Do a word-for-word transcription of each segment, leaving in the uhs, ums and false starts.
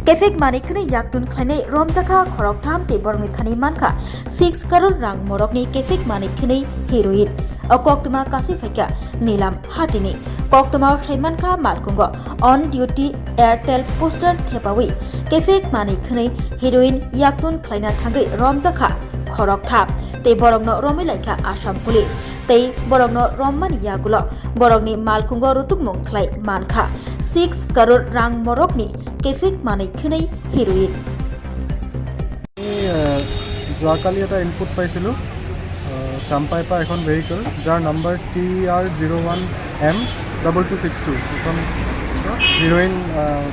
Kefek manwi khwnwi yaktun khlainai romjakha khoroktham tei borokni thani mankha six crore rang morokni kefek manwi khwnwi heroin. O koktwma kasi phaikha Nilam Hatini. Koktwmao sai mankha malkungo on duty Airtel poster thepawi kefek manwi khwnwi heroin yaktun khlaina thangwi romjakha khoroktham tei borokno romwi laikha Assam Police. Tei borokno rommani yagulo borokni malkungo rutukmung khlai mankha six crore rang morokni kefek manwi khwnwi heroin. আমি, আহ, যোৱাকালি এটা ইনপুট পাইছিলোঁ, আহ, চাম্পাইৰ পৰা এখন vehicle, যাৰ number T R zero' one M double two six two, এখন heroin, আহ,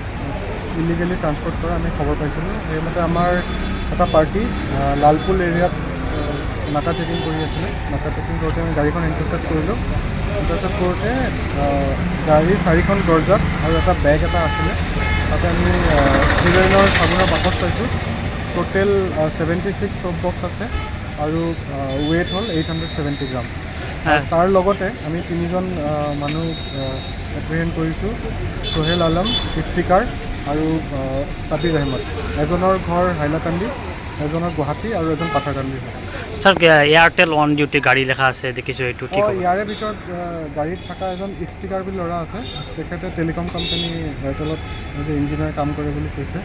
ইলিগেলি ট্ৰান্সপৰ্ট কৰা আমি খবৰ পাইছিলোঁ। সেইমতে আমাৰ এটা পাৰ্টি, আহ, লালপুল এৰিয়াত, আহ, নাকা চেকিং কৰি আছিলে। নাকা চেকিং কৰোঁতে আমি গাড়ীখন ইণ্টাৰচেপ্ট কৰিলোঁ। ইণ্টাৰচেপ্ট কৰোঁতে, আহ, গাড়ী চাৰিখন গৰ্জাত আৰু এটা বেগ এটা আছিলে। তাতে আমি, আহ, হিৰইনৰ চাবোনৰ বাকচ পাইছোঁ। টোটেল, আহ, ছেভেণ্টি ছিক্স চব বক্স আছে আৰু, আহ, ৱেইট হ'ল এইট হাণ্ড্ৰেড ছেভেণ্টি গ্ৰাম। হয়। তাৰ লগতে আমি তিনিজন, আহ, মানুহ, আহ, এপ্ৰিহেণ্ড কৰিছোঁ, সোহেল আলম, ইফতিকাৰ আৰু, আহ, ছাবিৰ আহমদ। এজনৰ ঘৰ হাইলাকান্দি, এজনৰ গুৱাহাটী আৰু এজন পাথাৰকান্দি হয়। ছাৰ, এ-, এয়াৰটেল অন ডিউটি গাড়ী লেখা আছে, দেখিছোঁ এইটো কি অ, খবৰ? ইয়াৰে ভিতৰত, আহ, গাড়ীত থকা এজন ইফতিকাৰ বুলি ল'ৰা আছে, তেখেতে টেলিকম কোম্পানী এয়াৰটেলত এজ এ ইঞ্জিনিয়াৰ কাম কৰে বুলি কৈছে।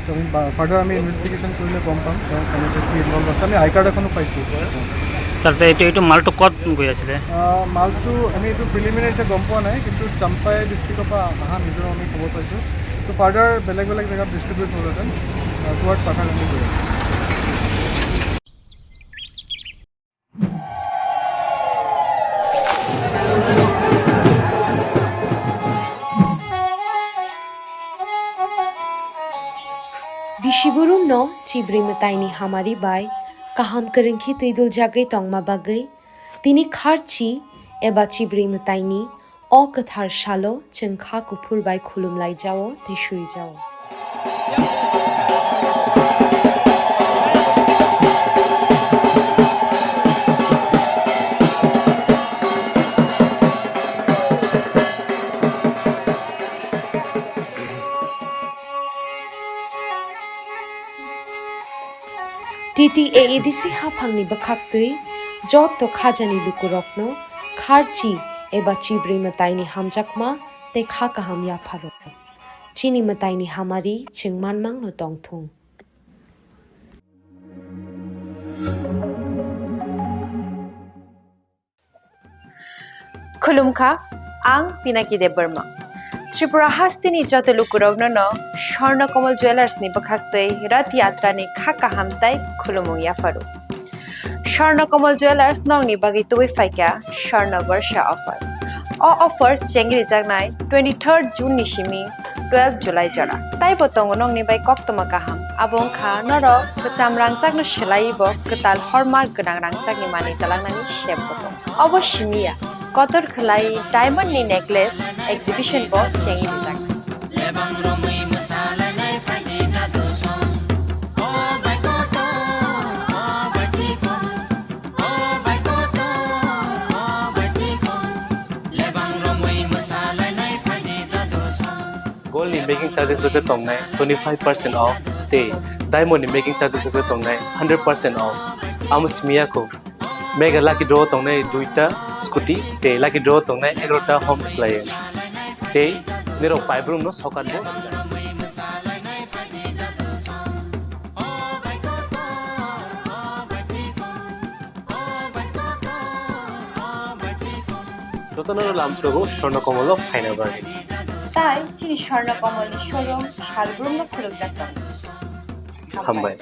তো আমি বা-, ফাৰ্ডাৰ আমি ইনভেষ্টিগেশ্যন কৰিলে গম পাম তেওঁ কেনেকৈ কি ইনভল্ভ আছে। আমি আই কাৰ্ড এখনো পাইছোঁ। ছাৰ, তে এইটো, এইটো মালটো ক'ত গৈ আছিলে? আহ, মালটো আমি এইটো প্ৰিলিমিনাৰী এতিয়া গম পোৱা নাই, কিন্তু চাম্পাই ডিষ্ট্ৰিক্টৰ পৰা অহা মিজোৰাম আমি খবৰ পাইছোঁ। তো ফাৰ্ডাৰ বেলেগ বেলেগ জেগাত ডিষ্ট্ৰিবিউট হ'লহেঁতেন, আহ, টুৱাৰ্ড পাথাৰকান্দি গৈ আছে। Bisiburum no chibrwi mwtaini hamari bai kaham kwrwngkhe twiduljagwi tongma bagwi tini kharchi eba chibrwi mwtaini o kwthar salo chwng kha kuphur bai khulumlaijao tei suijao. T T A A D C haphangni bwkhaktwi joto khajani lukurokno kharchi eba chibrwi mwtaini hamjakma tei kha kaham yapharo. Chini mwtaini hamari chwng manmangno tongthung. Khulumkha, ang Pinaki Debbarma. Tripura hasteni joto lukurokno no Swarna Kamal Jewellers ni bwkhaktwi Rath Yatra ni kha kaham tai khulumung yapharu. Swarna Kamal Jewellers nokni bagwi tubui phaikha Swarna Barsha offer. O offer chengrijaknai twenty-third June ni simi twelve July jora. Taibo tongo nokni bai koktwma kaham. Abo wngkha norok kwcham rangchakno swlaiwi bo kwtal hallmark gwnang rangchakni manwi twlangnani sep bo tongo. Obo simi ya, kotor khwlai diamond ni necklace exhibition bo chengwi rijak. Gold ni making charges rok khe tongnai twenty five percent off, tei diamond ni making charges rok khe tongnai hundred percent off. Amo simi ya kho, mega lucky draw tongnai duita scooty, tei lucky draw tongnai egarota home appliance. Tei nirok paibrum no sokat bo. Jotono lamsogo Swarna Kamal o phaina bagwi. Tai chini Swarna Kamal ni showroom salbrum no khulukjak tongo. Hambai.